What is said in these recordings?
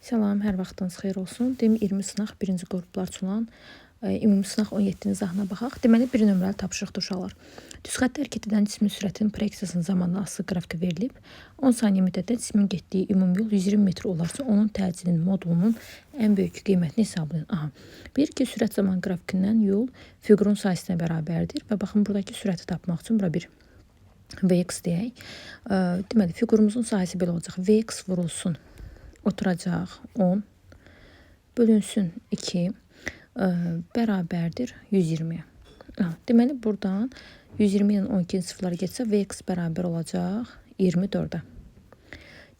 Salam, hər vaxtınız xeyir olsun. DEM 20 sınaq birinci qruplar üçün olan ümumi sınaq 17-ci izahına baxaq. Deməli, bir nömrəli tapşırıqdır uşaqlar. Düz xəttə hərəkət edən cismin sürətinin proyeksiyasının zamanla asılı qrafiki verilib. 10 saniyə müddətdə cismin getdiyi ümumi yol 120 metr olarsa, onun təcilinin modulunun ən böyük qiymətini hesablayın. Aha. Bir ki, sürət zaman qrafikindən yol fiqurun sahəsinə bərabərdir və baxın buradakı sürəti tapmaq üçün bura bir Vx deyək. Deməli, fiqurumuzun sahəsi belə olacaq. Vx vurulsun oturacaq 10 bölünsün 2 bərabərdir 120-yə. Deməli, buradan 120 ilə 12-ci sıfırlar getsə, Vx bərabər olacaq 24-ə.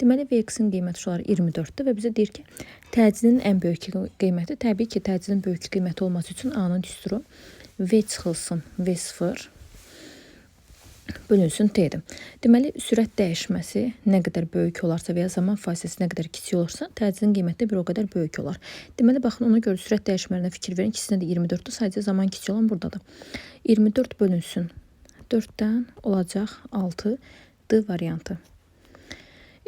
Deməli, Vx-in qiyməti uşaqlar 24-dür və bizə deyir ki, təcilin ən böyük qiyməti, təbii ki, təcilin böyük qiyməti olması üçün A-nın düsturu V çıxılsın V0 bölünsün T-dir. Deməli, sürət dəyişməsi nə qədər böyük olarsa və ya zaman fasiləsi nə qədər kiçik olursa, təcilin qiyməti də bir o qədər böyük olar. Deməli, baxın, ona görə sürət dəyişmələrinə fikir verin. İkisinə də 24-dür, sadəcə zaman kiçik olan buradadır. 24 bölünsün 4-dən olacaq 6 D variantı.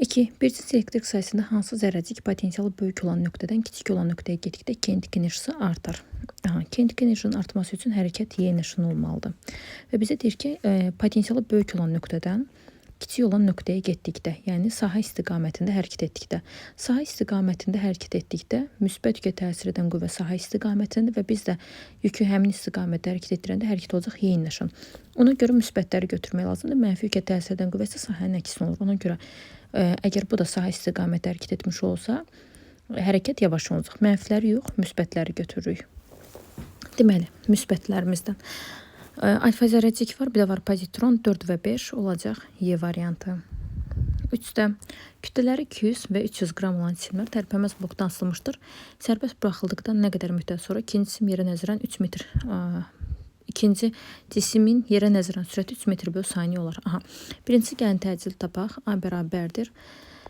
2. Bir cins elektrik sayəsində hansı zərrəcik potensialı böyük olan nöqtədən kiçik olan nöqtəyə getdikdə kinetik enerjisi artar? Aha, kinetik enerjinin artması üçün hərəkət Y nişanı olmalıdır. Və bizə deyir ki, potensialı böyük olan nöqtədən kiçik olan nöqtəyə getdikdə, yəni sahə istiqamətində hərəkət etdikdə, sahə istiqamətində hərəkət etdikdə müsbət yükə təsir edən qüvvə sahə istiqamətində və biz də yükü həmin istiqamətdə hərəkət etdirəndə hərəkət olacaq Y nişan. Ona görə müsbətləri götürmək lazımdır. Mənfi yükə təsir edən qüvvə isə sahənin əksinə olur. Ona görə əgər bu da sahə istiqamətdə hərəkət etmiş olsa, hərəkət yavaş olacaq. Mənfiləri yox, müsbətləri götürürük. Deməli, müsbətlərimizdən alfa zərrəcik var, bir də var pozitron 4 və 5 olacaq Y variantı. 3-də kütlələri 200 və 300 qram olan cisimlər tərpənməz blokdan asılmışdır. Sərbəst buraxıldıqdan nə qədər müddət sonra ikinci cisim yerə nəzərən 3 metr ikinci cismin yerə nəzərən sürəti 3 metr bölü saniyə olar. Aha. Birincisi gəlin təcil tapaq. A bərabərdir.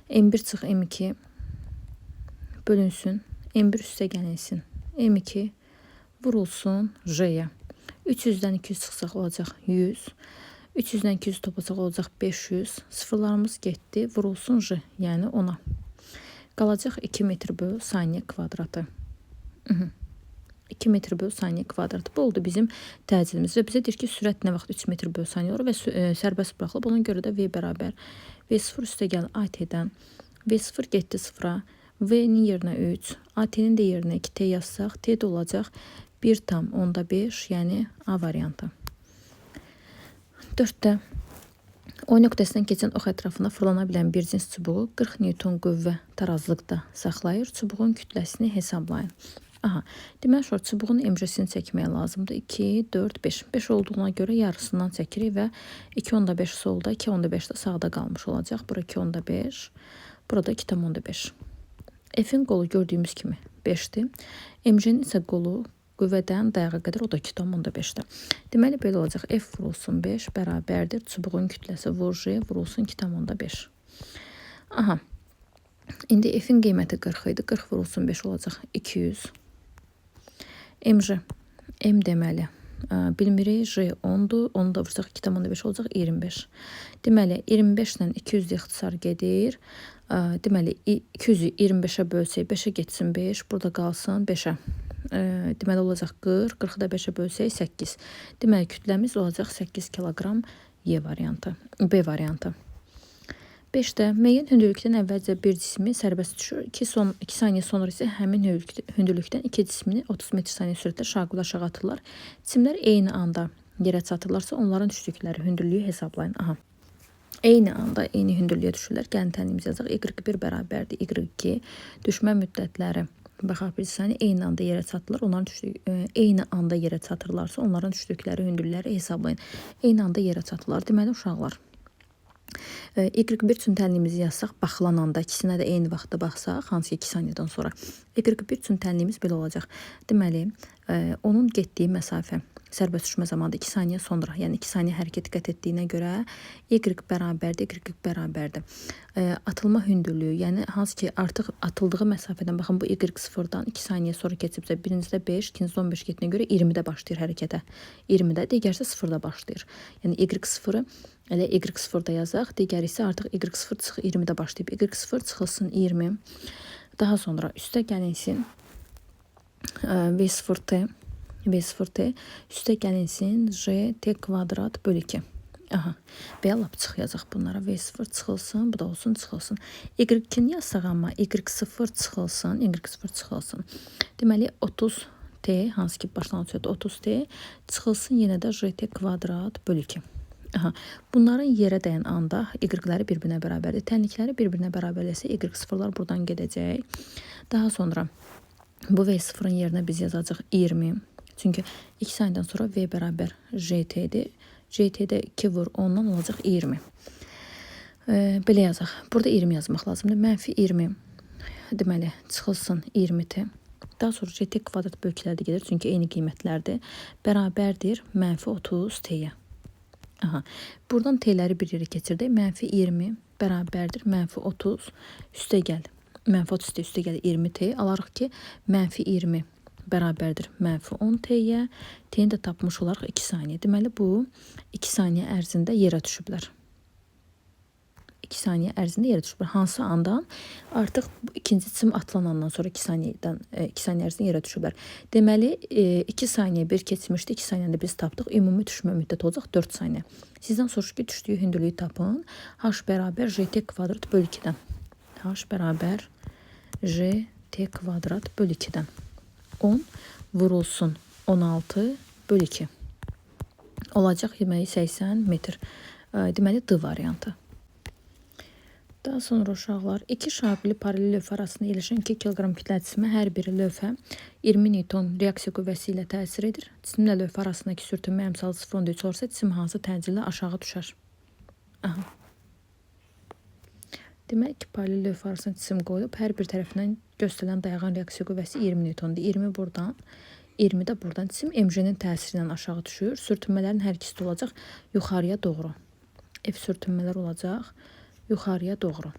M1 çıx M2 bölünsün. M1 üstə gəlinsin. M2 vurulsun J-yə. 300-dən 200 çıxsaq olacaq 100. 300-dən 200 toplasaq olacaq 500. Sıfırlarımız getdi. Vurulsun J, yəni 10-a. Qalacaq 2 metr bölü saniyə kvadratı. 2 metr bölü saniyə kvadratı. Bu oldu bizim təcilimiz. Və bizə deyir ki, sürət nə vaxt 3 metr bölü saniyə olur və sərbəst buraxılıb. Ona görə də V bərabər V0 üstə gəl AT-dən. V0 getdi 0-a. V-nin yerinə 3, AT-nin də yerinə 2T yazsaq, T də olacaq 1,5, yəni A variantı. 4-də O nöqtəsindən keçən ox ətrafına fırlana bilən bir cins çubuğu 40 Newton qüvvə tarazlıqda saxlayır. Çubuğun kütləsini hesablayın. Aha, deməli, sonra çubuğun MJ-sini çəkmək lazımdır. 2, 4, 5. 5 olduğuna görə yarısından çəkirik və 2,5 solda, 2,5 də sağda qalmış olacaq. Bura 2,5, burada 2,5. F-in qolu gördüyümüz kimi 5-dir. MJ-nin isə qolu qüvvədən dayağa qədər o da 2,5-dir. Deməli, belə olacaq. F vurulsun 5 bərabərdir. Çubuğun kütləsi vur J vurulsun 2,5. Aha. İndi F-in qiyməti 40 idi. 40 vurulsun 5 olacaq 200. MJ. M deməli. Bilmirik. J 10-dur. 10 da vursaq 2,5 olacaq 25. Deməli, 25 ilə 200 ixtisar gedir. Deməli, 200-ü 25-ə bölsək 5-ə getsin 5. Burada qalsın 5-ə. Deməli, olacaq 40. 40-ı da 5-ə bölsək 8. Deməli, kütləmiz olacaq 8 kiloqram Y variantı. B variantı. 5-də müəyyən hündürlükdən əvvəlcə bir cismi sərbəst düşür. 2 saniyə sonra isə həmin hündürlükdən iki cismini 30 metr saniyə sürətlə şaqul aşağı atırlar. Cisimlər eyni anda yerə çatırlarsa, onların düşdükləri hündürlüyü hesablayın. Aha. Eyni anda eyni hündürlüyə düşürlər. Gəlin tənliyimizi yazaq. Y1 bərabərdir Y2. Düşmə müddətləri. Baxaq bir saniyə eyni anda yerə çatırlar. Onların düşdüyü eyni anda yerə çatırlarsa, onların düşdükləri hündürlükləri hesablayın. Eyni anda yerə çatırlar. Deməli uşaqlar, Y1 üçün tənliyimizi yazsaq, baxılan anda ikisinə də eyni vaxtda baxsaq, hansı ki 2 saniyədən sonra Y1 üçün tənliyimiz belə olacaq. Deməli, onun getdiyi məsafə sərbəst düşmə zamanı 2 saniyə sonra, yəni 2 saniyə hərəkət qət etdiyinə görə Y bərabərdir, Y bərabərdir. Atılma hündürlüyü, yəni hansı ki artıq atıldığı məsafədən, baxın bu Y0-dan 2 saniyə sonra keçibsə, birincidə 5, ikincidə 15 getdiyinə görə 20-də başlayır hərəkətə. 20-də, digəri isə 0-da başlayır. Yəni Y0-ı elə Y0-da yazaq, digəri isə artıq Y0 çıx 20-də başlayıb. Y0 çıxılsın 20. Daha sonra üstə gəlinsin V0T, V0T üstə gəlinsin JT kvadrat bölü 2. Aha. Və ya lap çıx yazaq bunlara. V0 çıxılsın, bu da olsun çıxılsın. Y2-ni yazsaq amma Y0 çıxılsın, Y0 çıxılsın. Deməli 30T, hansı ki başlanğıc sürəti 30T çıxılsın yenə də JT kvadrat bölü 2. Aha. Bunların yerə dəyən anda Y-ləri bir-birinə bərabərdir. Tənlikləri bir-birinə bərabərləsə Y0-lar buradan gedəcək. Daha sonra bu V0-ın yerinə biz yazacağıq 20. Çünki 2 saniyədən sonra V bərabər JT-dir. JT-də 2 vur 10-dan olacaq 20. Belə yazaq. Burada 20 yazmaq lazımdır. Mənfi 20. Deməli, çıxılsın 20T. Daha sonra JT kvadrat bölüklərdə gedir. Çünki eyni qiymətlərdir. Bərabərdir mənfi 30T-yə. Aha. Buradan T-ləri bir yerə keçirdik. Mənfi 20 bərabərdir mənfi 30 üstə gəl. Mənfi 30 T üstə gəl 20T. Alarıq ki, mənfi 20 bərabərdir mənfi 10T-yə. T-ni də tapmış olaraq 2 saniyə. Deməli, bu 2 saniyə ərzində yerə düşüblər. 2 saniyə ərzində yerə düşüblər. Hansı andan? Artıq bu ikinci cisim atılanandan sonra 2 saniyədən 2 saniyə ərzində yerə düşüblər. Deməli, 2 saniyə bir keçmişdi. 2 saniyədə biz tapdıq. Ümumi düşmə müddəti olacaq 4 saniyə. Sizdən soruşur ki, düşdüyü hündürlüyü tapın. H bərabər JT kvadrat bölü 2-dən. H bərabər JT kvadrat bölü 2-dən. 10 vurulsun 16 bölü 2. Olacaq deməli 80 metr. Deməli D variantı. Daha sonra uşaqlar, iki şapili paralel lövhə arasında yerləşən 2 kiloqram kütləli cisimə hər biri lövhə 20 Newton reaksiya qüvvəsi ilə təsir edir. Cisimlə lövhə arasındakı sürtünmə əmsalı 0,3 olursa, cisim hansı təcillə aşağı düşər? Aha. Demək ki, paralel lövhə arasında cisim qoyulub, hər bir tərəfindən göstərilən dayağan reaksiya qüvvəsi 20 Newtondur. 20 buradan, 20 də buradan. Cisim MJ-nin təsiri ilə aşağı düşür. Sürtünmələrin hər ikisi də olacaq yuxarıya doğru. F sürtünmələr olacaq yuxarıya doğru.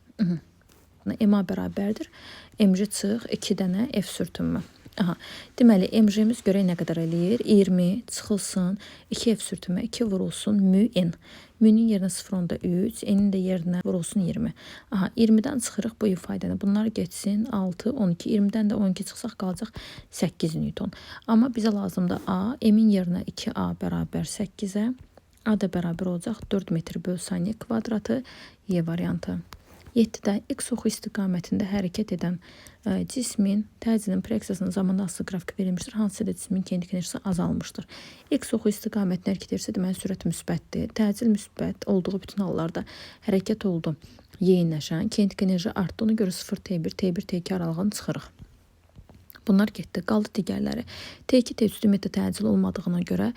MA bərabərdir. MJ çıx 2 dənə F sürtünmə. Aha. Deməli, MJ-miz görək nə qədər eləyir? 20 çıxılsın, 2 F sürtünmə, 2 vurulsun mü N. Mü-nün yerinə 0,3, N-in də yerinə vurulsun 20. Aha, 20-dən çıxırıq bu ifadəni. Bunlar getsin 6, 12. 20-dən də 12 çıxsaq qalacaq 8 Newton. Amma bizə lazımdır A, M-in yerinə 2A bərabər 8-ə. A da bərabər olacaq 4 metr böl saniyə kvadratı. Y variantı. 7-də X oxu istiqamətində hərəkət edən cismin təcilin proyeksiyasının zamanda asılı qrafiki verilmişdir. Hansısa da cismin kinetik enerjisi azalmışdır. X oxu istiqamətində hərəkət edirsə, deməli sürət müsbətdir. Təcil müsbət olduğu bütün hallarda hərəkət oldu. Yeyinləşən kinetik enerji artdı. Ona görə 0 T1, T1, T2 aralığını çıxırıq. Bunlar getdi. Qaldı digərləri. T2, T3 ümumiyyətlə təcil olmadığına görə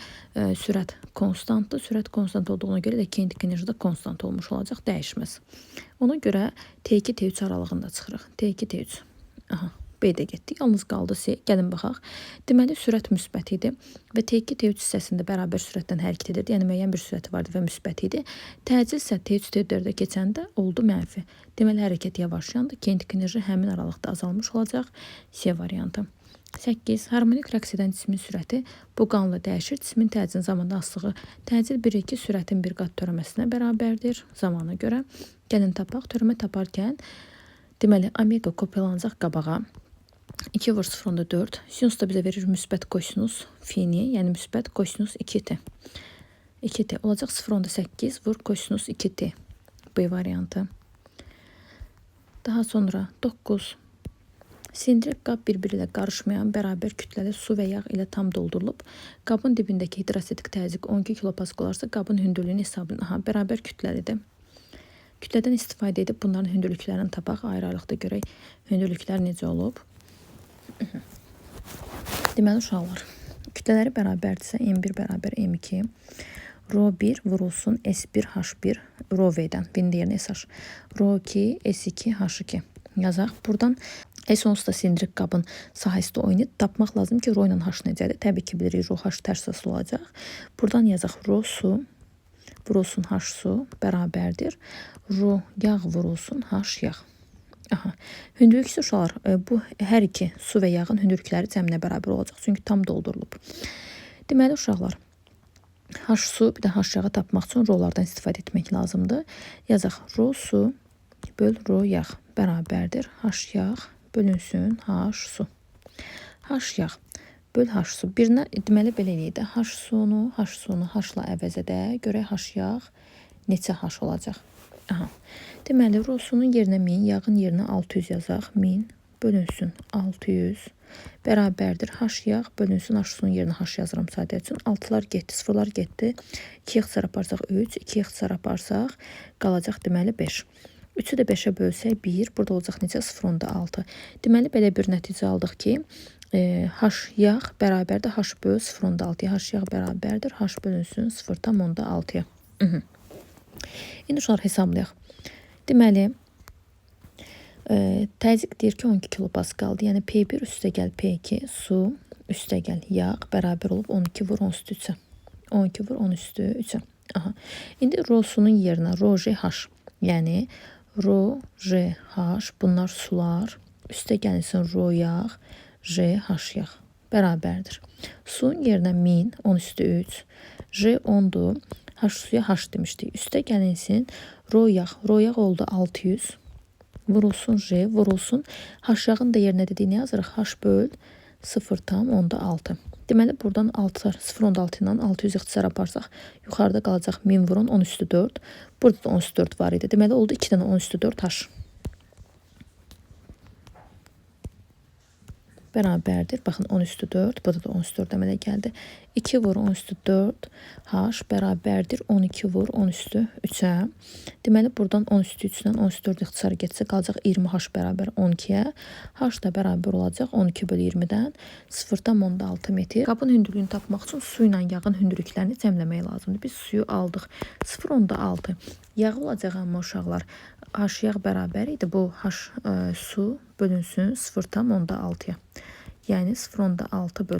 sürət konstantdır. Sürət konstant olduğuna görə də kinetik enerji də konstant olmuş olacaq, dəyişməz. Ona görə T2, T3 aralığında çıxırıq. T2, T3. Aha, B də getdi. Yalnız qaldı C. Gəlin baxaq. Deməli, sürət müsbət idi və T2, T3 hissəsində bərabər sürətdən hərəkət edirdi. Yəni, müəyyən bir sürəti vardı və müsbət idi. Təcil isə T3, T4-ə keçəndə oldu mənfi. Deməli, hərəkət yavaşlayandı. Kinetik enerji həmin aralıqda azalmış olacaq. C variantı. 8. Harmonik rəqs edən cismin sürəti bu qanunla dəyişir. Cismin təcilin zamanda asılığı təcil 1-2 sürətin bir qat törəməsinə bərabərdir zamana görə. Gəlin tapaq. Törəmə taparkən deməli, omega kopyalanacaq qabağa. 2 vur 0,4. Sinus da bizə verir müsbət kosinus fini, yəni müsbət kosinus 2t. 2t olacaq 0,8 vur kosinus 2t. B variantı. Daha sonra 9. Silindrik qab bir-biri ilə qarışmayan bərabər kütləli su və yağ ilə tam doldurulub. Qabın dibindəki hidrostatik təzyiq 12 kilopaskal olarsa, qabın hündürlüyünü hesablayın. Aha, bərabər kütləlidir. Kütlədən istifadə edib bunların hündürlüklərini tapaq. Ayrı-ayrılıqda görək hündürlüklər necə olub. Deməli, uşaqlar, kütlələri bərabərdirsə, M1 bərabər M2, Rho 1 vurulsun S1 H1 Rho V-dən, V-nin yerinə SH. Rho 2 S2 H2 yazaq. Buradan S onsuz da silindrik qabın sahəsi də oynayır. Tapmaq lazım ki, Rho ilə H necədir? Təbii ki, bilirik, Rho H tərs asılı olacaq. Buradan yazaq Rho su vurulsun H su bərabərdir. Rho yağ vurulsun H yağ. Aha. Hündürlük isə uşaqlar, bu hər iki su və yağın hündürlükləri cəminə bərabər olacaq. Çünki tam doldurulub. Deməli, uşaqlar, H su bir də H yağı tapmaq üçün rolardan istifadə etmək lazımdır. Yazaq, ro su böl ro yağ bərabərdir. H yağ Bölünsün H su. H yağ böl H su. Birinə deməli belə eləyək də. H sunu, H sunu H-la əvəz edək. Görək H yağ neçə H olacaq. Aha. Deməli, rosunun yerinə 1000, yağın yerinə 600 yazaq. 1000 bölünsün 600 bərabərdir. H yağ bölünsün H sunun yerinə H yazıram sadə üçün. 6-lar getdi, 0-lar getdi. 2 ixtisar aparsaq 3, 2 ixtisar aparsaq qalacaq deməli 5. 3-ü də 5-ə bölsək 1, burada olacaq neçə? 0,6. Deməli, belə bir nəticə aldıq ki, H yağ bərabərdir H böl 0,6-ya. H yağ bərabərdir H bölünsün 0,6-ya. İndi uşaqlar hesablayaq. Deməli, təzyiq deyir ki, 12 kilopaskaldır. Yəni P1 üstə gəl P2, su üstə gəl yağ bərabər olub 12 vur 10 üstü 3-ə. 12 vur 10 üstü 3-ə. Aha. İndi rosunun yerinə ro J H, yəni ro J H, bunlar sular, üstə gəlinsin ro yağ, J H yağ bərabərdir. Suyun yerinə 1000, 10 üstü 3, J 10-dur, H suya H demişdik. Üstə gəlinsin ro yağ, ro yağ oldu 600, vurulsun J, vurulsun. H yağın da yerinə dediyi nə yazırıq? H böl 0,6. Deməli, buradan 0,6 ilə 600 ixtisar aparsaq, yuxarıda qalacaq 1000 vurun 10 üstü 4. Burada da 10 üstü 4 var idi. Deməli, oldu 2 dənə 10 üstü 4 H. Bərabərdir. Baxın, 10 üstü 4. Burada da 10 üstü 4 əmələ gəldi. 2 vur 10 üstü 4 H bərabərdir 12 vur 10 üstü 3-ə. Deməli, buradan 10 üstü 3 ilə 10 üstü 4 ixtisar getsə qalacaq 20 H bərabər 12-yə. H da bərabər olacaq 12 bölü 20-dən 0,6 metr. Qabın hündürlüyünü tapmaq üçün su ilə yağın hündürlüklərini cəmləmək lazımdır. Biz suyu aldıq 0,6. Yağı olacaq amma uşaqlar H yağ bərabər idi. Bu H su bölünsün 0,6-ya. Yəni 0,6 böl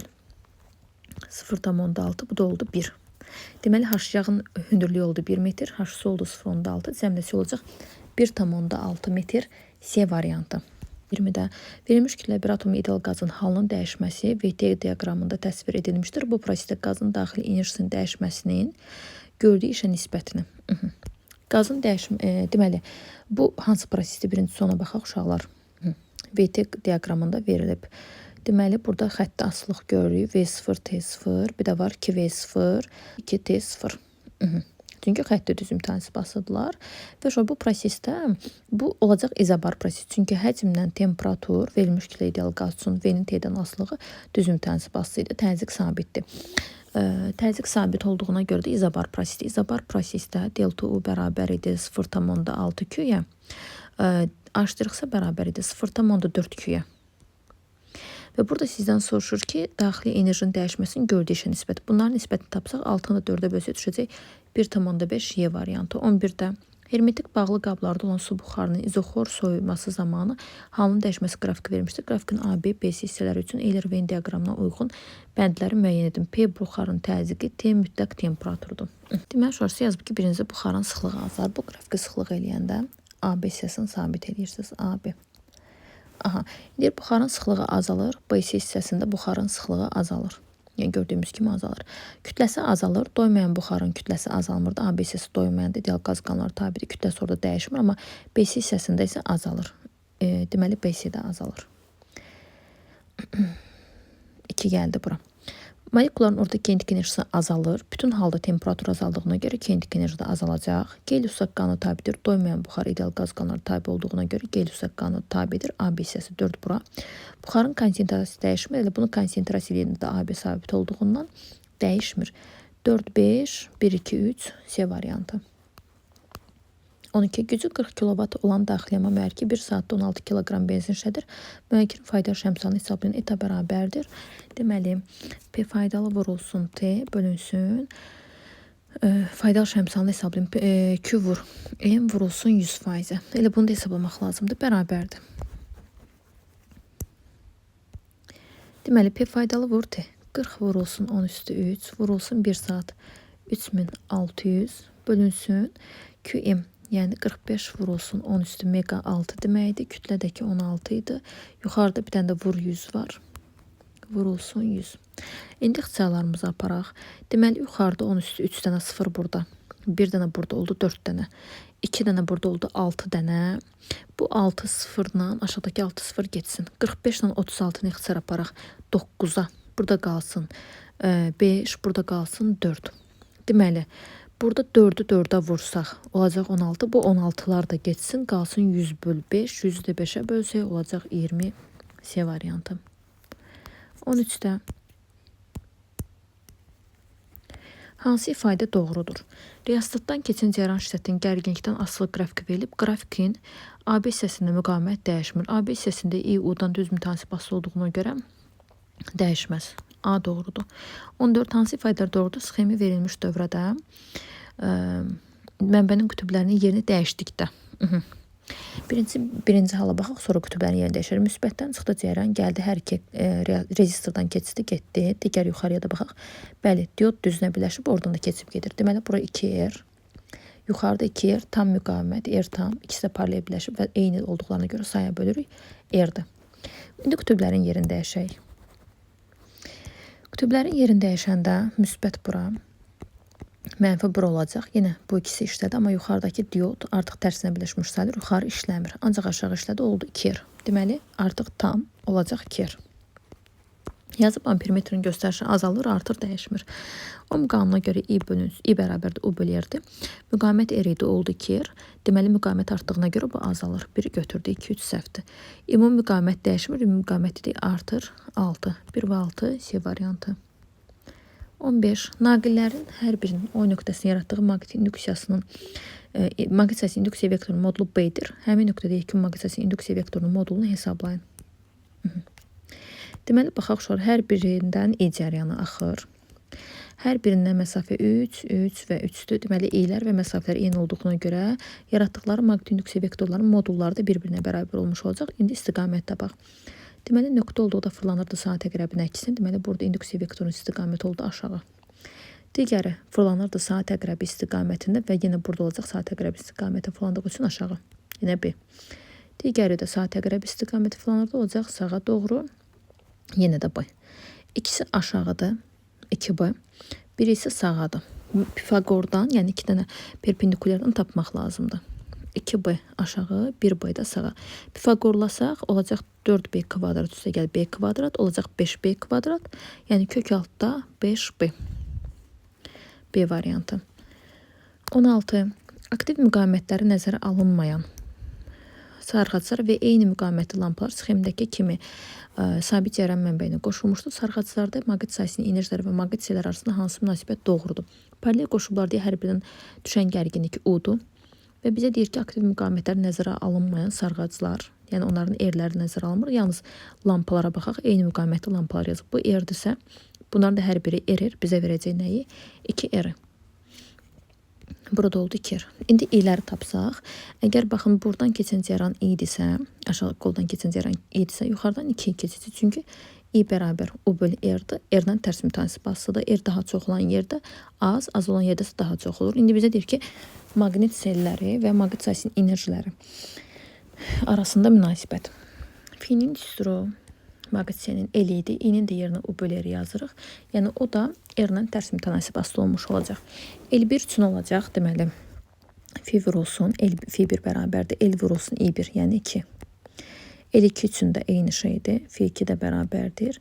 0,6, bu da oldu 1. Deməli, H yağın hündürlüyü oldu 1 metr, H su oldu 0,6, cəmləsi olacaq 1,6 metr. C variantı. 20-də verilmiş kütlə bir atom ideal qazın halının dəyişməsi VT diaqramında təsvir edilmişdir. Bu prosesdə qazın daxili enerjisinin dəyişməsinin gördüyü işə nisbətini. Qazın dəyişmə, deməli, bu hansı prosesdir? Birinci sona baxaq uşaqlar. VT diaqramında verilib. Deməli, burada xətti asılıq görürük. V0, T0, bir də var 2V0, 2T0. Çünki xətti düz mütənasib asıdılar. Və sonra bu prosesdə bu olacaq izobar proses. Çünki həcmlə temperatur verilmiş kütlə ideal qaz üçün V-nin T-dən asılığı düz mütənasib asılı idi. Təzyiq sabitdir. Təzyiq sabit olduğuna görə də izobar prosesdir. İzobar prosesdə delta U bərabər idi 0,6 Q-yə. H-sə bərabər idi 0,4 Q-yə. Və burada sizdən soruşur ki, daxili enerjinin dəyişməsinin gördüyü işə nisbət. Bunların nisbətini tapsaq, 6-nı da 4-ə bölsək düşəcək 1,5 Y variantı. 11-də hermetik bağlı qablarda olan su buxarının izoxor soyuması zamanı halının dəyişməsi qrafiki vermişdir. Qrafikin A, B, B, C hissələri üçün Euler-Venn diaqramına uyğun bəndləri müəyyən edin. P buxarın təzyiqi, T mütləq temperaturudur. Deməli, şurası yazıb ki, birincisi buxarın sıxlığı azar. Bu qrafiki sıxlıq eləyəndə A, B hissəsini sabit eləyirsiniz. A, B. Aha, deyir, buxarın sıxlığı azalır. B hissəsində buxarın sıxlığı azalır. Yəni gördüyümüz kimi azalır. Kütləsi azalır. Doymayan buxarın kütləsi azalmırdı. A, B hissəsi doymayan ideal qaz qanunları tabidir. Kütləsi orada dəyişmir, amma B hissəsində isə azalır. Deməli, B də azalır. 2 gəldi bura. Molekulların orada kinetik enerjisi azalır. Bütün halda temperatur azaldığına görə kinetik enerji də azalacaq. Gey-Lussak qanunu tabidir. Doymayan buxar ideal qaz qanunları tabi olduğuna görə Gey-Lussak qanunu tabidir. A, B hissəsi 4 bura. Buxarın konsentrasiyası dəyişmir. Elə bunu konsentrasiya eləyəndə də A, B sabit olduğundan dəyişmir. 4, 5, 1, 2, 3 C variantı. 12. Gücü 40 kilovat olan daxili yanma mühərriki 1 saatda 16 kiloqram benzin işlədir. Mühərrikin faydalı şəmsanı hesablayan eta bərabərdir. Deməli, P faydalı vurulsun T bölünsün. Faydalı şəmsanı hesablayın. Q vur M vurulsun 100%. Elə bunu da hesablamaq lazımdır. Bərabərdir. Deməli, P faydalı vur T. 40 vurulsun 10 üstü 3 vurulsun 1 saat 3600 bölünsün QM. Yəni 45 vurulsun 10 üstü mega 6 deməkdir. Kütlədəki 16 idi. Yuxarıda bir dənə də vur 100 var. Vurulsun 100. İndi ixtisarlarımızı aparaq. Deməli, yuxarıda 10 üstü 3 dənə 0 burada. Bir dənə burada oldu 4 dənə. 2 dənə burada oldu 6 dənə. Bu 6 sıfırla aşağıdakı 6 sıfır getsin. 45 ilə 36-nı ixtisar aparaq 9-a. Burada qalsın 5, burada qalsın 4. Deməli, burada 4-ü 4-ə vursaq olacaq 16. Bu 16-lar da getsin, qalsın 100 böl 5. 100-ü də 5-ə bölsək olacaq 20 C variantı. 13-də hansı ifadə doğrudur? Reostatdan keçən cərəyan şiddətinin gərginlikdən asılı qrafik verilib. Qrafikin AB hissəsində müqavimət dəyişmir. AB hissəsində I U-dan düz mütənasib asılı olduğuna görə dəyişməz. A doğrudur. 14 hansı ifadələr doğrudur? Sxemi verilmiş dövrədə mənbənin qütblərinin yerini dəyişdikdə. Birinci hala baxaq, sonra qütblərin yerini dəyişərik. Müsbətdən çıxdı cərəyan, gəldi hər iki rezistordan keçdi, getdi. Digər yuxarıya da baxaq. Bəli, diod düzünə birləşib, oradan da keçib gedir. Deməli, bura 2R, yuxarıda 2R, tam müqavimət, R tam, ikisi də paralel birləşib və eyni olduqlarına görə saya bölürük, R-dir. İndi qütblərin yerini dəyişək. Qütblərin yerini dəyişəndə müsbət bura, mənfi bura olacaq. Yenə bu ikisi işlədi, amma yuxarıdakı diod artıq tərsinə birləşmiş sayılır. Yuxarı işləmir. Ancaq aşağı işlədi, oldu 2R. Deməli, artıq tam olacaq 2R. Yazıb ampermetrin göstərişi azalır, artır, dəyişmir. Ohm qanununa görə I bölünsün, I bərabərdir U bölü R-dir. Müqavimət R idi, oldu 2R. Deməli, müqavimət artdığına görə bu azalır. 1-i götürdü, 2, 3 səhvdir. Ümumi müqavimət dəyişmir, ümumi müqavimət dedik artır, 6. 1 və 6 C variantı. 15. Naqillərin hər birinin O nöqtəsində yaratdığı maqnit induksiyasının maqnit sayısı induksiya vektorunun modulu B-dir. Həmin nöqtədə yekun maqnit sayısı induksiya vektorunun modulunu hesablayın. Deməli, baxaq uşaqlar, hər birindən I cərəyanı axır. Hər birindən məsafə 3, 3 və 3-dür. Deməli, İ-lər və məsafələr eyni olduğuna görə yaratdıqları maqnit induksiya vektorlarının modulları da bir-birinə bərabər olmuş olacaq. İndi istiqamətdə bax. Deməli, nöqtə olduqda fırlanırdı saat əqrəbinin əksinə. Deməli, burada induksiya vektorunun istiqaməti oldu aşağı. Digəri fırlanırdı saat əqrəbi istiqamətində və yenə burada olacaq saat əqrəbi istiqaməti fırlandığı üçün aşağı. Yenə B. Digəri də saat əqrəbi istiqaməti fırlanırdı, olacaq sağa doğru. Yenə də B. İkisi aşağıdır, 2B. Biri isə sağadır. Pifaqordan, yəni iki dənə perpendikulyardan tapmaq lazımdır. 2B aşağı, 1B də sağa. Pifaqorlasaq olacaq 4B kvadrat üstə gəl B kvadrat, olacaq 5B kvadrat. Yəni kök altda 5B. B variantı. 16. Aktiv müqavimətləri nəzərə alınmayan sarğaclar və eyni müqavimətli lampalar sxemdəki kimi sabit cərəyan mənbəyinə qoşulmuşdur. Sarğaclarda maqnit sayısının enerjiləri və maqnit hissələri arasında hansı münasibət doğrudur? Paralel qoşullar deyə hər birindən düşən gərginlik U-dur. Və bizə deyir ki, aktiv müqavimətlər nəzərə alınmayan sarğaclar, yəni onların R-ləri nəzərə alınmır. Yalnız lampalara baxaq, eyni müqavimətli lampalar yazıb. Bu R-dirsə, bunların da hər biri R-R bizə verəcək nəyi? 2R. Burada oldu 2R. İndi İ-ləri tapsaq, əgər baxın buradan keçən cərəyan İ-dirsə, aşağı qoldan keçən cərəyan İ-dirsə, yuxarıdan 2 keçəcək. Çünki I bərabər U bölü R-dir. R-dən tərs mütənasib asılıdır. R daha çox olan yerdə az, az olan yerdə isə daha çox olur. İndi bizə deyir ki, maqnit selləri və maqnit sayısının enerjiləri arasında münasibət. Fi-nin düsturu maqnit selinin L idi. İ-nin də yerinə U bölü R yazırıq. Yəni o da R-lə tərs mütənasib asılı olmuş olacaq. L1 üçün olacaq, deməli, fi vurulsun, L, fi1 bərabərdir, L vurulsun I1, yəni 2. L2 üçün də eyni şeydir, fi2 də bərabərdir,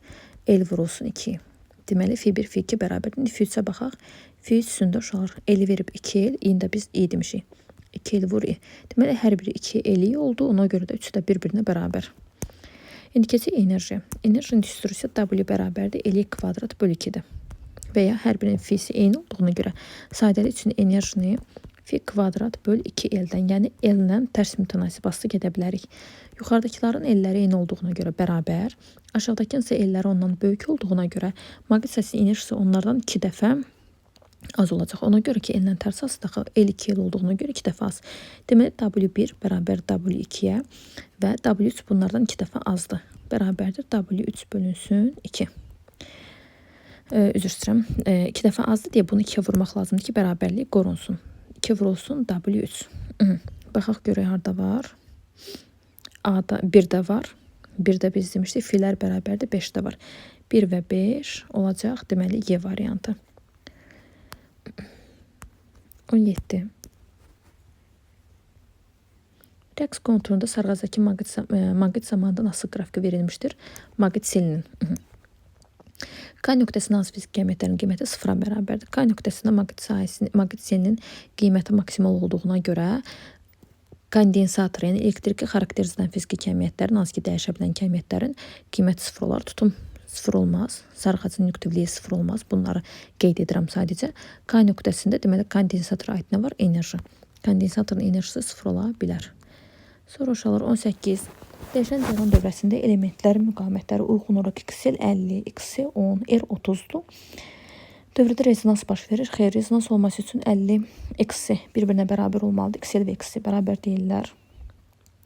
L vurulsun 2. Deməli, fi1, fi2 bərabərdir. İndi fi3-ə baxaq. Fi3 üçün də uşaqlar L verib 2L, İ-ni də biz I demişik. 2L vur I. Deməli, hər biri 2L oldu, ona görə də üçü də bir-birinə bərabər. İndi keçək enerji. Enerjinin düsturu isə W bərabərdir L kvadrat bölü 2-dir. Və ya hər birinin fi-si eyni olduğuna görə sadəlik üçün enerjini fi kvadrat böl 2L-dən, yəni L-lə tərs mütənasib asılı gedə bilərik. Yuxarıdakıların L-ləri eyni olduğuna görə bərabər, aşağıdakının isə L-ləri ondan böyük olduğuna görə maqnit sayısının enerjisi onlardan 2 dəfə az olacaq. Ona görə ki, L-lə tərs asılı, L 2L olduğuna görə 2 dəfə az. Deməli, W1 bərabər W2-yə və W3 bunlardan 2 dəfə azdır. Bərabərdir W3 bölünsün 2. Üzr istəyirəm. 2 dəfə azdır deyə bunu 2-yə vurmaq lazımdır ki, bərabərlik qorunsun. 2 vurulsun W3. Baxaq görək harda var. A-da 1-də var. 1-də biz demişdik, filər bərabərdir, 5-də var. 1 və 5 olacaq, deməli, Y variantı. 17. Rəqs konturunda sarğazdakı maqnit zamanında nasıl qrafiki verilmişdir? Maqnit selinin. K nöqtəsində hansı fiziki kəmiyyətlərin qiyməti sıfıra bərabərdir? K nöqtəsində maqnit selinin qiyməti maksimal olduğuna görə kondensator, yəni elektriki xarakterizə edən fiziki kəmiyyətlərin, hansı ki dəyişə bilən kəmiyyətlərin qiyməti sıfır olar. Tutum sıfır olmaz. Sarğacın induktivliyi sıfır olmaz. Bunları qeyd edirəm sadəcə. K nöqtəsində deməli kondensatora aid nə var? Enerji. Kondensatorun enerjisi sıfır ola bilər. Sonra uşaqlar 18. Dəyişən cəryan dövrəsində elementlərin müqavimətləri uyğun olaraq XL 50, XC 10, R 30-dur. Dövrədə rezonans baş verir. Xeyr, rezonans olması üçün 50, XC bir-birinə bərabər olmalıdır. XL və XC bərabər deyirlər.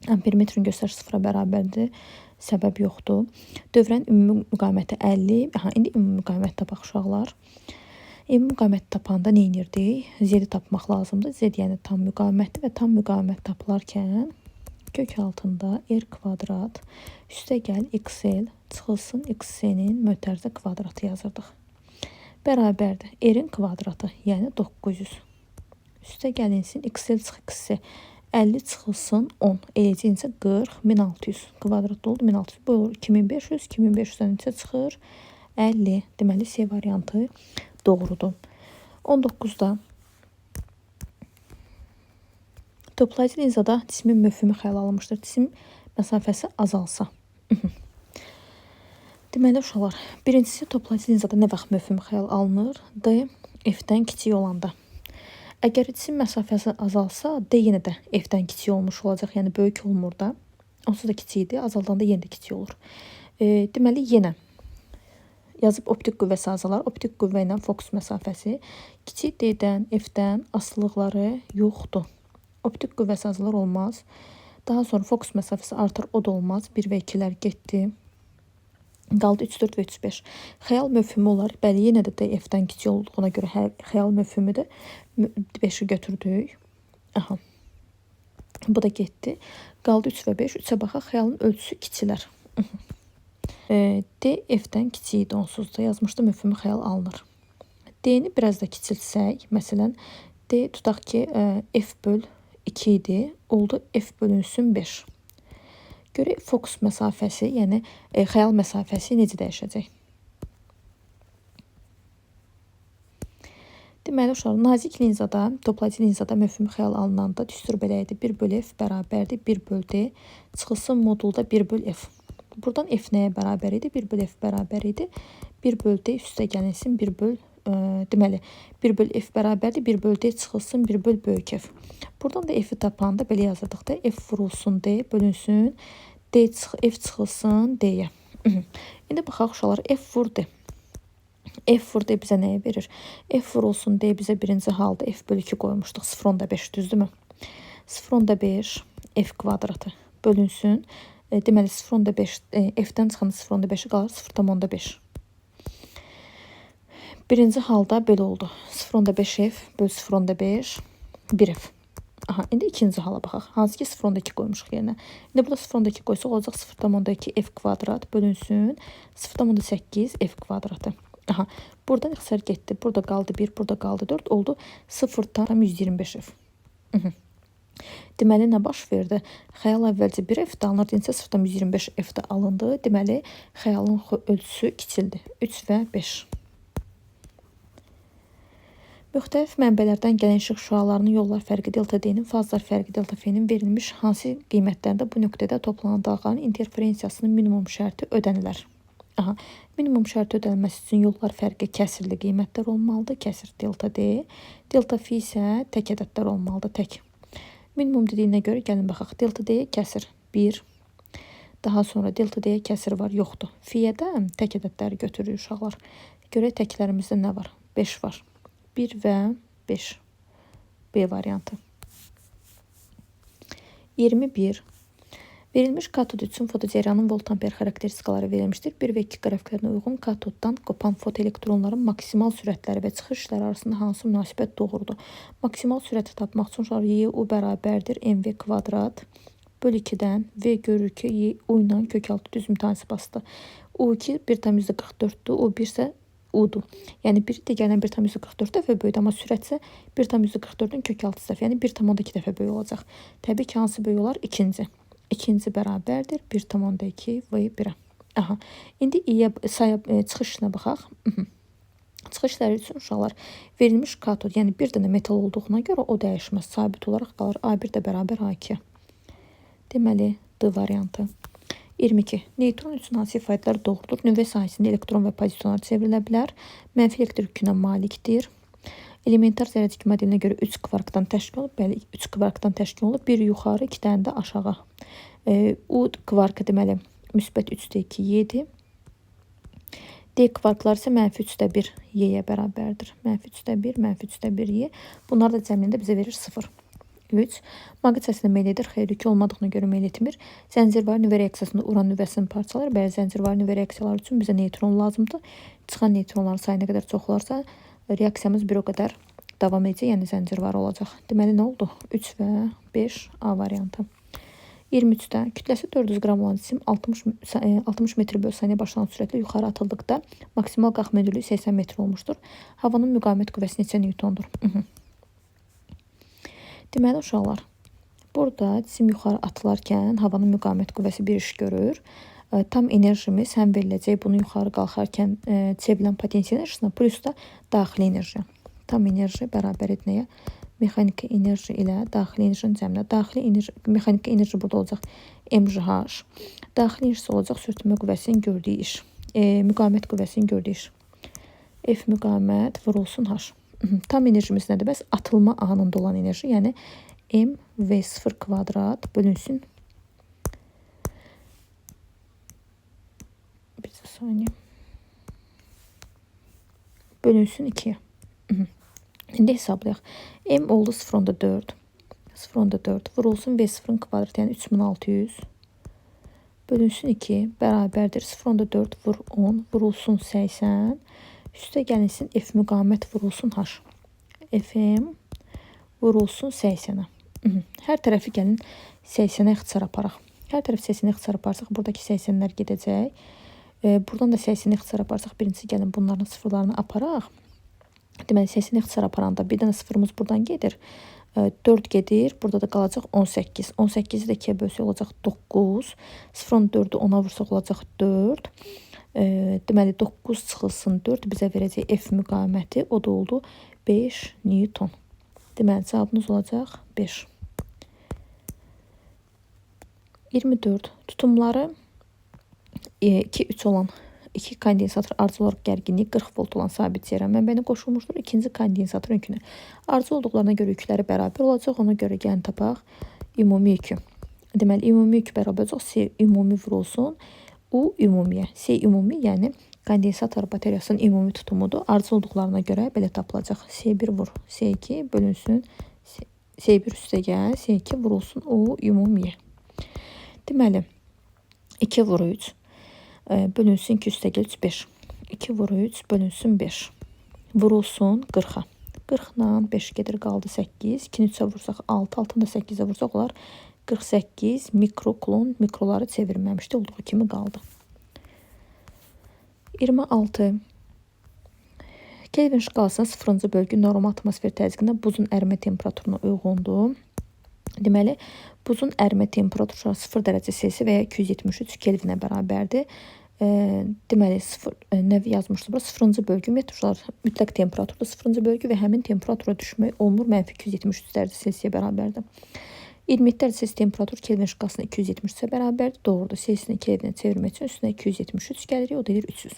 Ampermetrin göstərişi sıfıra bərabərdir. Səbəb yoxdur. Dövrənin ümumi müqaviməti 50. Aha, indi ümumi müqavimət tapaq uşaqlar. Ümumi müqavimət tapanda nə edirdik? Z-i tapmaq lazımdır. Z yəni tam müqavimətdir və tam müqavimət tapılarkən kök altında R kvadrat üstə gəl XL çıxılsın XC-nin mötərizə kvadratı yazırdıq. Bərabərdir. R-in kvadratı, yəni 900. Üstə gəlinsin XL çıx XC 50 çıxılsın 10. Eləcə isə 40, 1600. Kvadrat oldu 1600. Bu olur 2500. 2500-dən neçə çıxır? 50. Deməli C variantı doğrudur. 19-da toplayıcı linzada cismin mövhümü xəyal alınmışdır. Cisim məsafəsi azalsa. Deməli uşaqlar, birincisi toplayıcı linzada nə vaxt mövhüm xəyal alınır? D F-dən kiçik olanda. Əgər cisim məsafəsi azalsa, D yenə də F-dən kiçik olmuş olacaq. Yəni böyük olmur da. Onsuz da kiçik idi, azaldanda yenə də kiçik olur. Deməli yenə yazıb optik qüvvəsi azalar. Optik qüvvə ilə fokus məsafəsi kiçik D-dən, F-dən asılılıqları yoxdur. Optik qüvvəsi azalar olmaz. Daha sonra fokus məsafəsi artar, o da olmaz. 1 və 2-lər getdi. Qaldı 3, 4 və 3, 5. Xəyal mövhümü olar. Bəli, yenə də D F-dən kiçik olduğuna görə xəyal mövhümü də 5-i götürdük. Aha. Bu da getdi. Qaldı 3 və 5. 3-ə baxaq. Xəyalın ölçüsü kiçilər. D F-dən kiçik idi onsuz da. Yazmışdı mövhümü xəyal alınır. D-ni biraz da kiçiltsək, məsələn, D tutaq ki, F böl 2 idi. Oldu F bölünsün 5. Görək fokus məsafəsi, yəni xəyal məsafəsi necə dəyişəcək? Deməli, uşaqlar, nazik linzada, toplayıcı linzada mövhümü xəyal alınanda düstur belə idi. 1 böl F bərabərdir 1 böl D. Çıxılsın modulda 1 böl F. Buradan F nəyə bərabər idi? 1 böl F bərabər idi. 1 böl D üstə gəlinsin 1 böl, deməli, 1 böl F bərabərdir 1 böl D çıxılsın 1 böl böyük F. Buradan da F-i tapanda belə yazırdıq da F vurulsun D bölünsün D F çıxılsın D-yə. İndi baxaq uşaqlar, F vur D. F vur D bizə nəyə verir? F vurulsun D bizə birinci halda F bölü 2 qoymuşduq. 0,5 düzdürmü? 0,5 F kvadratı bölünsün. Deməli 0,5 F-dən çıxanda 0,5-i qalır 0,5. Birinci halda belə oldu. 0,5 F böl 0,5 1 F. Aha, indi ikinci hala baxaq. Hansı ki 0,2 qoymuşuq yerinə. İndi burada 0,2 qoysaq olacaq 0,2 F kvadrat bölünsün 0,8 F kvadratı. Aha, buradan ixtisar getdi. Burada qaldı 1, burada qaldı 4. Oldu 0,125 F. Deməli, nə baş verdi? Xəyal əvvəlcə 1 F-də alınırdı, indi isə 0,125 F-də alındı. Deməli, xəyalın ölçüsü kiçildi. 3 və 5. Müxtəlif mənbələrdən gələn işıq şüalarının yollar fərqi delta D-nin, fazlar fərqi delta F-nin verilmiş hansı qiymətlərində bu nöqtədə toplanan dalğanın interferensiyasının minimum şərti ödənilər? Aha, minimum şərti ödənilməsi üçün yollar fərqi kəsirli qiymətlər olmalıdır. Kəsir delta D. Delta F isə tək ədədlər olmalıdır, tək. Minimum dediyinə görə gəlin baxaq. Delta D-yə kəsir 1. Daha sonra delta D-yə kəsir var, yoxdur. F-yə də tək ədədləri götürürük uşaqlar. Görək təklərimizdə nə var? 5 var. 1 və 5. B variantı. 21. Verilmiş katod üçün fotocəryanın volt-amper xarakteristikaları verilmişdir. 1 və 2 qrafiklərinə uyğun katoddan qopan fotoelektronların maksimal sürətləri və çıxış işləri arasında hansı münasibət doğrudur? Maksimal sürəti tapmaq üçün uşaqlar Y U bərabərdir MV kvadrat böl 2-dən V görür ki, Y U ilə kökaltı düz mütənasib asdı. U2 1,44-dür, U1 isə U-dur. Yəni biri digərindən 1,44 dəfə böyükdür, amma sürət isə 1,44-ün kök 6 dəfə, yəni 1,2 dəfə böyük olacaq. Təbii ki, hansı böyük olar? İkinci. İkinci bərabərdir 1,2 V1-ə. Aha. İndi i-yə saya çıxış işinə baxaq. Çıxış işləri üçün uşaqlar verilmiş katod, yəni bir dənə metal olduğuna görə o dəyişməz, sabit olaraq qalır. A1 də bərabər A2. Deməli, D variantı. 22. Neytron üçün hansı ifadələr doğrudur? Nüvə sahəsində elektron və pozitronlar çevrilə bilər. Mənfi elektrik yükünə malikdir. Elementar zərrəcik modelinə görə 3 kvarkdan təşkil olunub. Bəli, 3 kvarkdan təşkil olunub. Bir yuxarı, 2 dənə də aşağı. U kvarkı deməli müsbət 3-də 2 Y-dir. D kvarklar isə mənfi 3-də 1 Y-yə bərabərdir. Mənfi 3-də 1, mənfi 3-də 1 Y. Bunlar da cəmliyində bizə verir 0. 3. Maqnit səsində meyl edir. Xeyr, yükü olmadığına görə meyl etmir. Zəncirvari nüvə reaksiyasında uran nüvəsini parçalar. Bəli, zəncirvari nüvə reaksiyaları üçün bizə neytron lazımdır. Çıxan neytronların sayı nə qədər çox olarsa, reaksiyamız bir o qədər davam edəcək, yəni zəncirvari olacaq. Deməli, nə oldu? 3 və 5 A variantı. 23-də kütləsi 400 qram olan cisim 60 metr böl saniyə başlanan sürətlə yuxarı atıldıqda maksimal qalxma hündürlüyü 80 metr olmuşdur. Havanın müqavimət qüvvəsi neçə newtondur? Deməli, uşaqlar, burada cisim yuxarı atılarkən havanın müqavimət qüvvəsi bir iş görür. Tam enerjimiz həm veriləcək bunu yuxarı qalxarkən çevrilən potensial enerjisinə plus da daxili enerji. Tam enerji bərabər etməyə mexaniki enerji ilə daxili enerjinin cəminə. Daxili enerji, mexaniki enerji burada olacaq MGH. Daxili enerjisi olacaq sürtünmə qüvvəsinin gördüyü iş. Müqavimət qüvvəsinin gördüyü iş. F müqavimət vurulsun H. Tam enerjimiz nədir? Bəs atılma anında olan enerji, yəni M V0 kvadrat bölünsün. Bir saniye. Bölünsün 2'ye. İndi hesablayaq. M oldu 0,4. 0,4 vurulsun V0-ın kvadratı, yəni 3600. Bölünsün 2 bərabərdir 0,4 vur 10 vurulsun 80. Üstə gəlinsin F müqavimət vurulsun H. FM vurulsun 80-ə. Hər tərəfi gəlin 80-ə ixtisar aparaq. Hər tərəfi 80-ə ixtisar aparsaq, buradakı 80-lər gedəcək. Buradan da 80-ə ixtisar aparsaq, birincisi gəlin bunların sıfırlarını aparaq. Deməli, 80-ə ixtisar aparanda bir dənə sıfırımız buradan gedir. 4 gedir. Burada da qalacaq 18. 18-i də 2-yə bölsək olacaq 9. 0,4-ü 10-a vursaq olacaq 4. Deməli, 9 çıxılsın 4 bizə verəcək F müqaviməti. O da oldu 5 Newton. Deməli, cavabınız olacaq 5. 24. Tutumları 2-3 olan iki kondensator ardıcıl olaraq gərginliyi 40 volt olan sabit cəryan mənbəyinə qoşulmuşdur. İkinci kondensatorun yükünə. Ardıcıl olduqlarına görə yükləri bərabər olacaq. Ona görə gəlin tapaq ümumi yükü. Deməli, ümumi yük bərabər olacaq. C ümumi vurulsun. U ümumiyə. C ümumi, yəni kondensator bateriyasının ümumi tutumudur. Ardıcıl olduqlarına görə belə tapılacaq. C1 vur C2 bölünsün. C1 üstə gəl. C2 vurulsun U ümumiyə. Deməli, 2 vur 3. Bölünsün 2 üstə gəl 3, 5. 2 vur 3 bölünsün 5. Vurulsun 40-a. 40 ilə 5 gedir, qaldı 8. 2-ni 3-ə vursaq 6, 6-nı da 8-ə vursaq olar 48 mikroklon, mikroları çevirməmişdi, olduğu kimi qaldı. 26. Kelvin şkalasının 0-cı bölgü normal atmosfer təzyiqində buzun ərimə temperaturuna uyğundur. Deməli, buzun ərimə temperaturu 0 dərəcə Selsi və ya 273 Kelvinə bərabərdir. Deməli, 0, nə yazmışdı bura? 0-cı bölgü ümumiyyətlə mütləq temperaturda 0-cı bölgü və həmin temperatura düşmək olmur. Mənfi 273 dərəcə Selsiyə bərabərdir. 27 dərəcə Selsi temperatur Kelvin şkalasında 273-ə bərabərdir. Doğrudur. Selsini Kelvinə çevirmək üçün üstünə 273 gəlir. O da edir 300.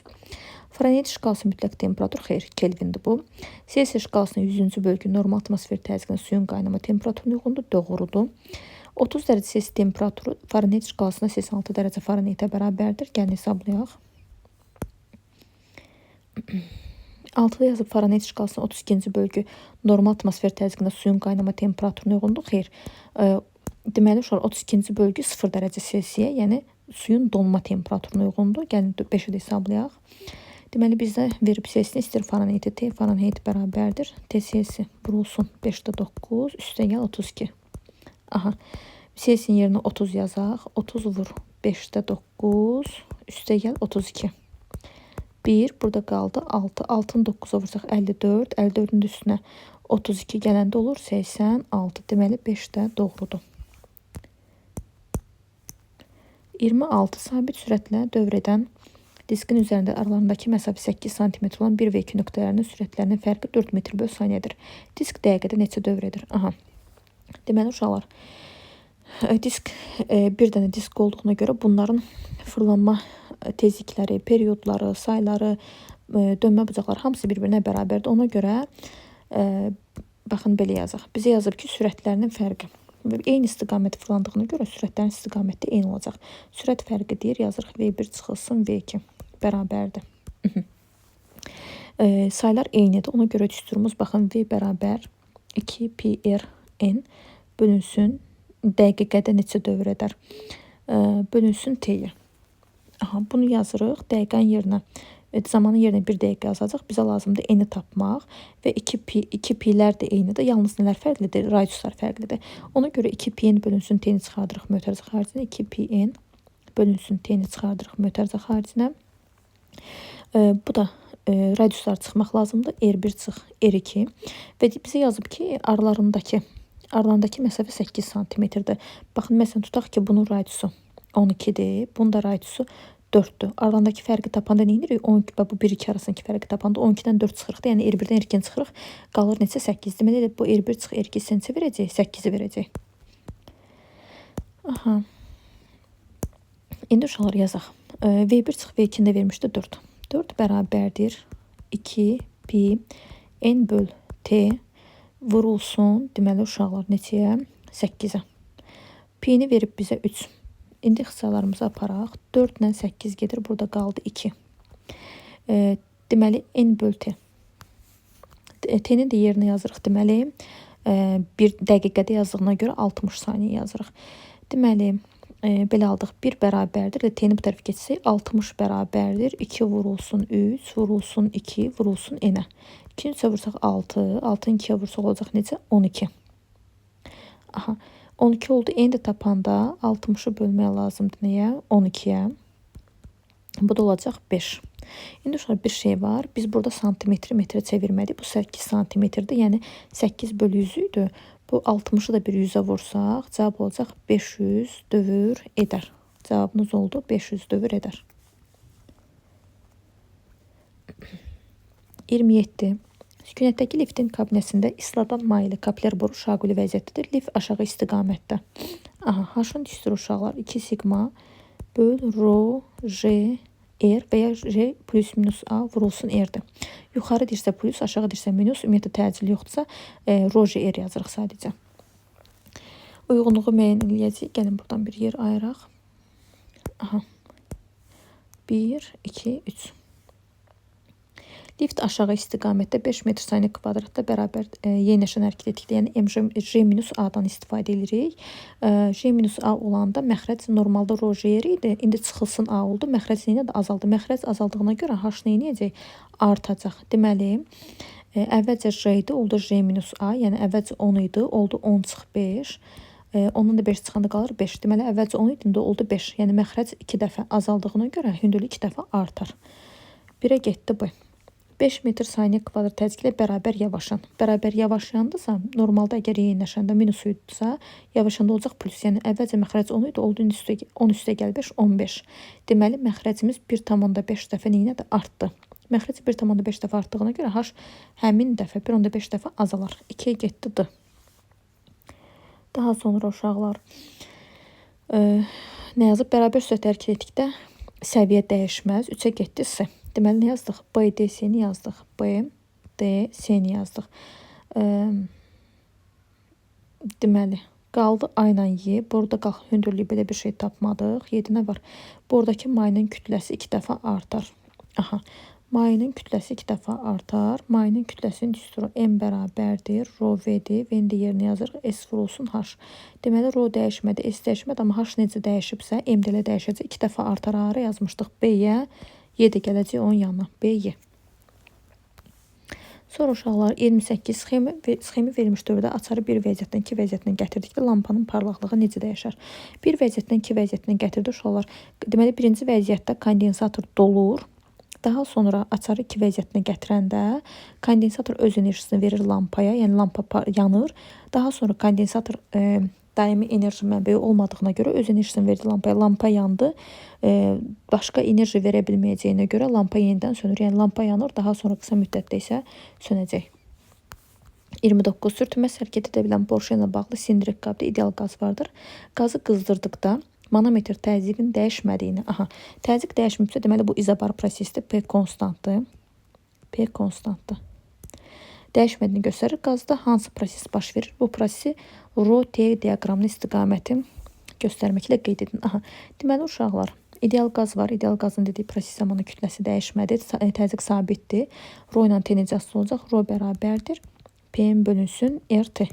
Fahrenheit şkalası mütləq temperatur, xeyr, Kelvindir bu. Selsi şkalasının 100-cü bölgü normal atmosfer təzyiqində suyun qaynama temperaturuna uyğundur. Doğrudur. 30 dərəcə Selsi temperaturu Fahrenheit şkalasında 86 dərəcə Fahrenheitə bərabərdir. Gəlin hesablayaq. 6-da yazıb Fahrenheit şkalasının 32-ci bölgü normal atmosfer təzyiqində suyun qaynama temperaturuna uyğundur. Xeyr. Deməli, uşaqlar 32-ci bölgü 0 dərəcə Selsiyə, yəni suyun donma temperaturuna uyğundur. Gəlin 5-i də hesablayaq. Deməli, bizdə verib Selsini istəyir Fahrenheit'i. T Fahrenheit bərabərdir. T Selsi vurulsun 5-də 9, üstə gəl 32. Aha. Selsinin yerinə 30 yazaq. 30 vur 5-də 9, üstə gəl 32. 1, burada qaldı 6. 6-nı 9-a vursaq 54, 54-ün üstünə 32 gələndə olur 86. Deməli 5 də doğrudur. 26. Sabit sürətlə dövr edən diskin üzərində aralarındakı məsafə 8 sm olan 1 və 2 nöqtələrinin sürətlərinin fərqi 4 metr böl saniyədir. Disk dəqiqədə neçə dövr edir? Aha. Deməli uşaqlar, disk bir dənə disk olduğuna görə bunların fırlanma tezlikləri, periodları, sayları, dönmə bucaqları hamısı bir-birinə bərabərdir. Ona görə baxın belə yazaq. Bizə yazıb ki, sürətlərinin fərqi. Eyni istiqamət fırlandığına görə sürətlərin istiqaməti eyni olacaq. Sürət fərqi deyir, yazırıq V1 çıxılsın V2 bərabərdir. Saylar eynidir. Ona görə düsturumuz baxın V bərabər 2 pi r n bölünsün dəqiqədə neçə dövr edər? Bölünsün t-yə. Aha, bunu yazırıq. Dəqiqənin yerinə, zamanın yerinə 1 dəqiqə yazacaq. Bizə lazımdır n-i tapmaq və 2 pi, 2 pi-lər də eynidir. Yalnız nələr fərqlidir? Radiuslar fərqlidir. Ona görə 2 pi n bölünsün t-ni çıxardırıq mötərizə xaricinə. 2 pi n bölünsün t-ni çıxardırıq mötərizə xaricinə. Bu da radiuslar çıxmaq lazımdır. R1 çıx, R2. Və bizə yazıb ki, aralarındakı məsafə 8 santimetrdir. Baxın, məsələn, tutaq ki, bunun radiusu 12-dir. Bunun da radiusu 4-dür. Aralarındakı fərqi tapanda nə edirik? 12 və bu 1-2 arasındakı fərqi tapanda 12-dən 4 çıxırıq da, yəni R1-dən R2-ni çıxırıq. Qalır neçə? 8. Deməli, bu R1 çıx, R2 neçə verəcək? 8-i verəcək. Aha. İndi uşaqlar yazaq. V1 çıx, V2-ni də vermişdi 4. 4 bərabərdir 2 pi n böl t vurulsun. Deməli, uşaqlar neçəyə? 8-ə. Pi-ni verib bizə 3. İndi ixtisarlarımızı aparaq. 4 ilə 8 gedir. Burada qaldı 2. Deməli, n böl t. T-nin də yerinə yazırıq. Deməli, bir dəqiqədə yazdığına görə 60 saniyə yazırıq. Deməli, belə aldıq. 1 bərabərdir. T-ni bu tərəfə keçsək, 60 bərabərdir. 2 vurulsun 3, vurulsun 2, vurulsun n-ə. 2-ni 3-ə vursaq 6, 6-nı 2-yə vursaq olacaq necə? 12. Aha. 12 oldu. N də tapanda 60-ı bölmək lazımdır nəyə? 12-yə. Bu da olacaq 5. İndi uşaqlar bir şey var. Biz burada santimetri metrə çevirmədik. Bu 8 santimetrdir. Yəni 8 bölü 100 idi. Bu 60-ı da bir 100-ə vursaq, cavab olacaq 500 dövr edər. Cavabınız oldu 500 dövr edər. 27. Sükunətdəki liftin kabinəsində isladan maili kapilər boru şaquli vəziyyətdədir. Lift aşağı istiqamətdə. Aha, H-ın düsturu uşaqlar 2 siqma böl ro J R və ya J plus minus A vurulsun R-dir. Yuxarı deyirsə plus, aşağı deyirsə minus, ümumiyyətlə təcil yoxdursa ro J R yazırıq sadəcə. Uyğunluğu müəyyən eləyəcəyik. Gəlin buradan bir yer ayıraq. Aha. 1, 2, 3. Lift aşağı istiqamətdə 5 metr saniyə kvadratda bərabər yeniləşən hərəkət etdikdə, yəni MJ, J minus A-dan istifadə edirik. J minus A olanda məxrəc normalda ro J R idi. İndi çıxılsın A oldu. Məxrəc nə də azaldı. Məxrəc azaldığına görə H nə edəcək? Artacaq. Deməli, əvvəlcə J idi, oldu J minus A, yəni əvvəlcə 10 idi, oldu 10 çıx 5. Ondan da 5 çıxanda qalır 5. Deməli, əvvəlcə 10 idi, indi oldu 5. Yəni məxrəc 2 dəfə azaldığına görə hündürlük 2 dəfə artar. 1-ə getdi bu. 5 metr saniyə kvadrat təzyiqlə bərabər yavaşan. Bərabər yavaşlayandırsa, normalda əgər yeniləşəndə minus idisə, yavaşanda olacaq plus. Yəni əvvəlcə məxrəc 10 idi, oldu 10 üstə gəl 5, 15. Deməli, məxrəcimiz 1,5 dəfə nə də artdı. Məxrəc 1,5 dəfə artdığına görə H həmin dəfə 1,5 dəfə azalar. 2-yə getdi D. Daha sonra uşaqlar nə yazıb? Bərabər sürətlə hərəkət etdikdə səviyyə dəyişməz. 3-ə getdi C. Deməli, nə yazdıq? B, D, C-ni yazdıq. B, D, C-ni yazdıq. Deməli, qaldı A ilə Y. Burada qalx, hündürlüyü belə bir şey tapmadıq. 7 nə var? Buradakı mayının kütləsi 2 dəfə artar. Aha. Mayının kütləsi 2 dəfə artar. Mayının kütləsinin düsturu M bərabərdir. Ro V-dir. V-ni də yerinə yazırıq. S vurulsun H. Deməli, ro dəyişmədi, S dəyişmədi, amma H necə dəyişibsə, M də elə dəyişəcək. 2 dəfə artar ara yazmışdıq B-yə. Y də gələcək onun yanına. B, Y. Sonra uşaqlar 28 sxemi verilmiş dövrdə açarı bir vəziyyətdən iki vəziyyətinə gətirdikdə lampanın parlaqlığı necə dəyişər? Bir vəziyyətdən iki vəziyyətinə gətirdi uşaqlar. Deməli, birinci vəziyyətdə kondensator dolur. Daha sonra açarı 2 vəziyyətinə gətirəndə kondensator öz enerjisini verir lampaya, yəni lampa yanır. Daha sonra kondensator daimi enerji mənbəyi olmadığına görə öz enerjisini verdi lampaya. Lampa yandı. Başqa enerji verə bilməyəcəyinə görə lampa yenidən sönür. Yəni lampa yanır, daha sonra qısa müddətdə isə sönəcək. 29. Sürtünməz hərəkət edə bilən borşen ilə bağlı silindrik qabda ideal qaz vardır. Qazı qızdırdıqda manometr təzyiqin dəyişmədiyini, aha, təzyiq dəyişməyibsə, deməli bu izobar prosesdir. P konstantdır. P konstantdır. Dəyişmədiyini göstərir. Qazda hansı proses baş verir? Bu prosesi Rho-T diaqramının istiqaməti göstərməklə qeyd edin. Aha, deməli uşaqlar, ideal qaz var. İdeal qazın dediyi proses zamanı kütləsi dəyişmədi. Təzyiq sabitdir. Rho ilə T necə asılı olacaq? Rho bərabərdir. PM bölünsün RT.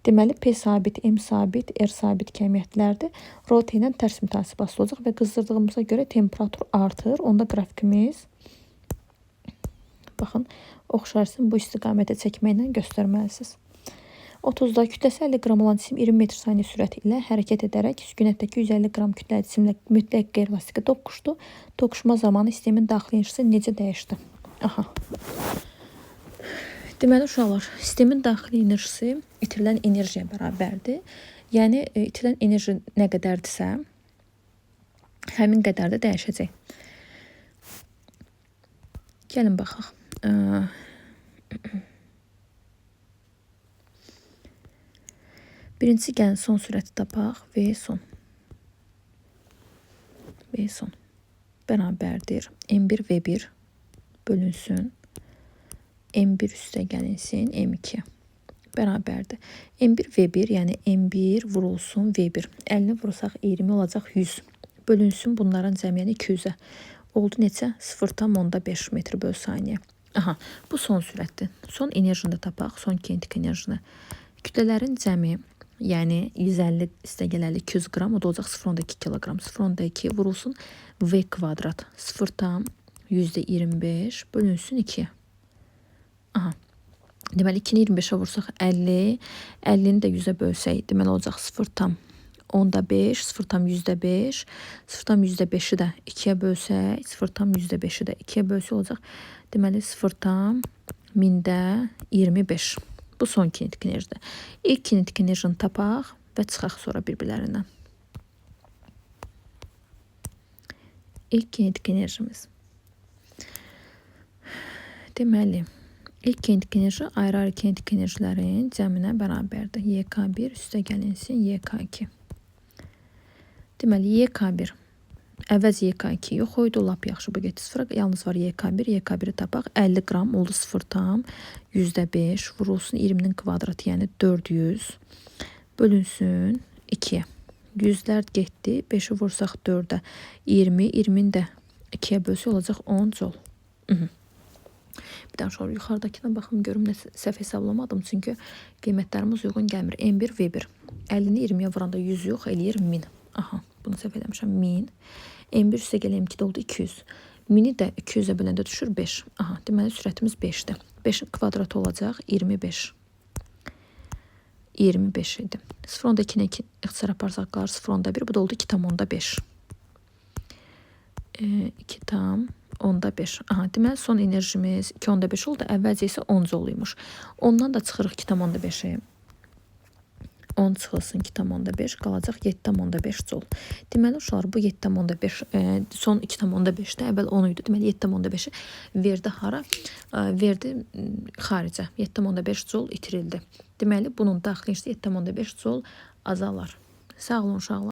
Deməli P sabit, M sabit, R sabit kəmiyyətlərdir. Rho T ilə tərs mütasibat asılı olacaq və qızdırdığımıza görə temperatur artır. Onda qrafikimiz baxın, oxşarsın bu istiqamətə çəkməklə göstərməlisiniz. 30-da kütləsi 50 qram olan cisim 20 metr saniyə sürəti ilə hərəkət edərək sükunətdəki 150 qram kütləli cisimlə mütləq qeyri-elastiki toqquşdu. Toqquşma zamanı sistemin daxili enerjisi necə dəyişdi? Aha. Deməli uşaqlar, sistemin daxili enerjisi itirilən enerjiyə bərabərdir. Yəni itirilən enerji nə qədərdirsə, həmin qədər də dəyişəcək. Gəlin baxaq. Birincisi gəlin son sürəti tapaq. V son. V son bərabərdir. M1 V1 bölünsün. M1 üstə gəlinsin M2 bərabərdir. M1 V1, yəni M1 vurulsun V1. 50-ni vursaq 20 olacaq 100. Bölünsün bunların cəmi, yəni 200-ə. Oldu neçə? 0,5 metr böl saniyə. Aha, bu son sürətdir. Son enerjini də tapaq, son kinetik enerjini. Kütlələrin cəmi, yəni 150 üstəgəl 50 200 qram, o da olacaq 0,2 kiloqram. 0,2 vurulsun V kvadrat 0,25 bölünsün 2-yə. Aha. Deməli 2-ni 25-ə vursaq 50, 50-ni də 100-ə bölsək, deməli olacaq 0,5, 0,5, 0,5-i də 2-yə bölsək, 0,5-i də 2-yə bölsək olacaq. Deməli 0,25. Bu son kinetik enerjidir. İlk kinetik enerjini tapaq və çıxaq sonra bir-birlərindən. İlk kinetik enerjimiz. Deməli, ilk kinetik enerji ayrı-ayrı kinetik enerjilərin cəminə bərabərdir. YK1 üstə gəlinsin YK2. Deməli, YK1 əvəz YK2 yox idi, lap yaxşı bu getdi sıfıra. Yalnız var YK1, YK1-i tapaq. 50 qram oldu 0,5 vurulsun 20-nin kvadratı, yəni 400 bölünsün 2-yə. Yüzlər getdi, 5-i vursaq 4-ə 20, 20-ni də 2-yə bölsək olacaq 10 col. Bir daha sonra yuxarıdakına baxım görüm nə səhv hesablamadım, çünki qiymətlərimiz uyğun gəlmir. M1 V1 50-ni 20-yə vuranda 100 yox eləyir 1000. Aha, bunu səhv eləmişəm. 1000. M1 üstə gələn M2 də oldu 200. 1000-i də 200-ə böləndə düşür 5. Aha, deməli sürətimiz 5-dir. 5-in kvadratı olacaq 25. 25 idi. 0,2-ni 2 ixtisar aparsaq qalır 0,1. Bu da oldu 2,5. 2,5. Aha, deməli son enerjimiz 2,5 oldu. Əvvəlcə isə 10 jol imiş. Ondan da çıxırıq 2,5-i. 10 çıxılsın 2,5 qalacaq 7,5 jol. Deməli uşaqlar bu 7,5 son 2,5-də əvvəl 10 idi. Deməli 7,5-i verdi hara? Verdi xaricə. 7,5 jol itirildi. Deməli bunun daxili enerjisi 7,5 jol azalar. Sağ olun uşaqlar.